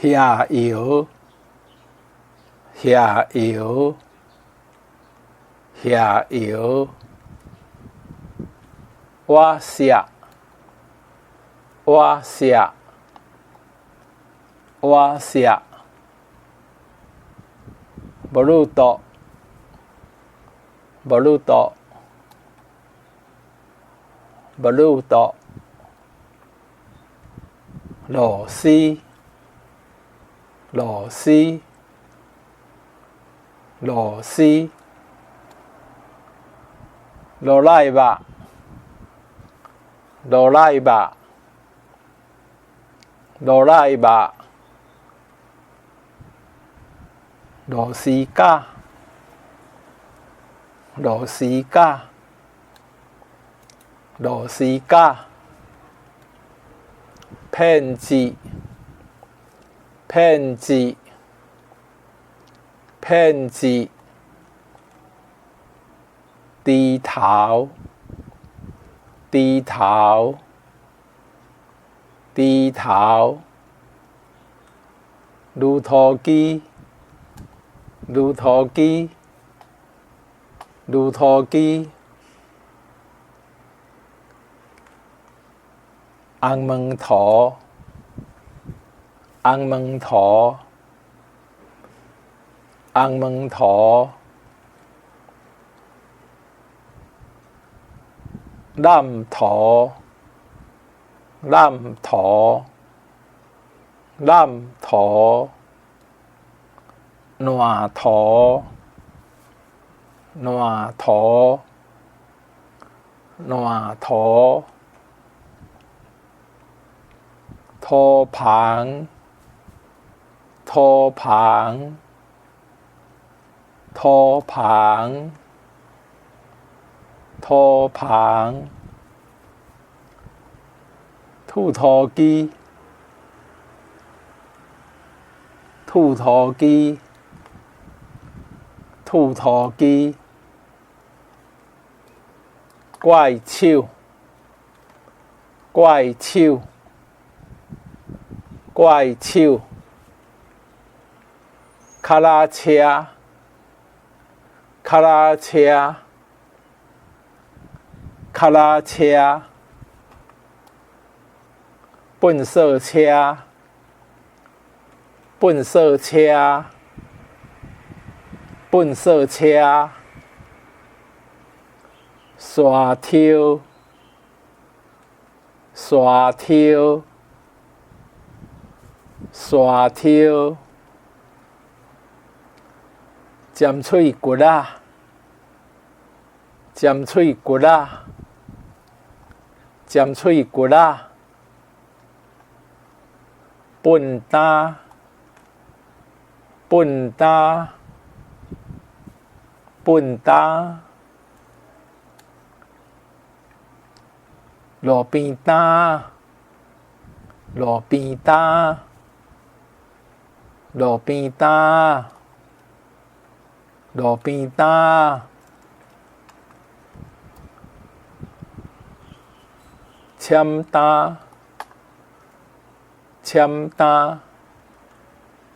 下游，下游，下游，我寫，我寫，我寫，無路多，無路多，無路多，螺絲，螺絲，螺絲，羅來肉，羅來肉，羅來肉，螺絲架，螺絲架，螺絲架，騙子，騙子，騙子，低頭，低頭，低頭，鋁塗機，鋁塗機，鋁塗機，紅毛塗，紅毛塗，紅毛塗，攬塗，攬塗，攬塗，爛塗，爛塗，爛塗，土蜂，土蜂，土蜂，土蜂，兔塗機，兔塗機，兔塗機，怪手，怪手，怪手，跤踏車，跤踏車，跤踏車，糞掃車，糞掃車，糞掃車，沙抽，沙抽，沙抽，尖喙骨仔，尖喙骨仔，尖喙骨仔，笨焦，笨焦，笨焦，路邊擔，路邊擔，路邊擔，路邊擔，簽單，簽單，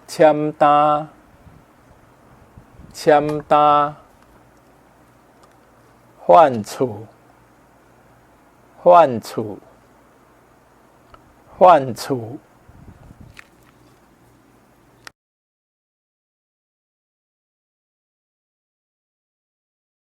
簽單，簽單，反厝，反厝，反厝。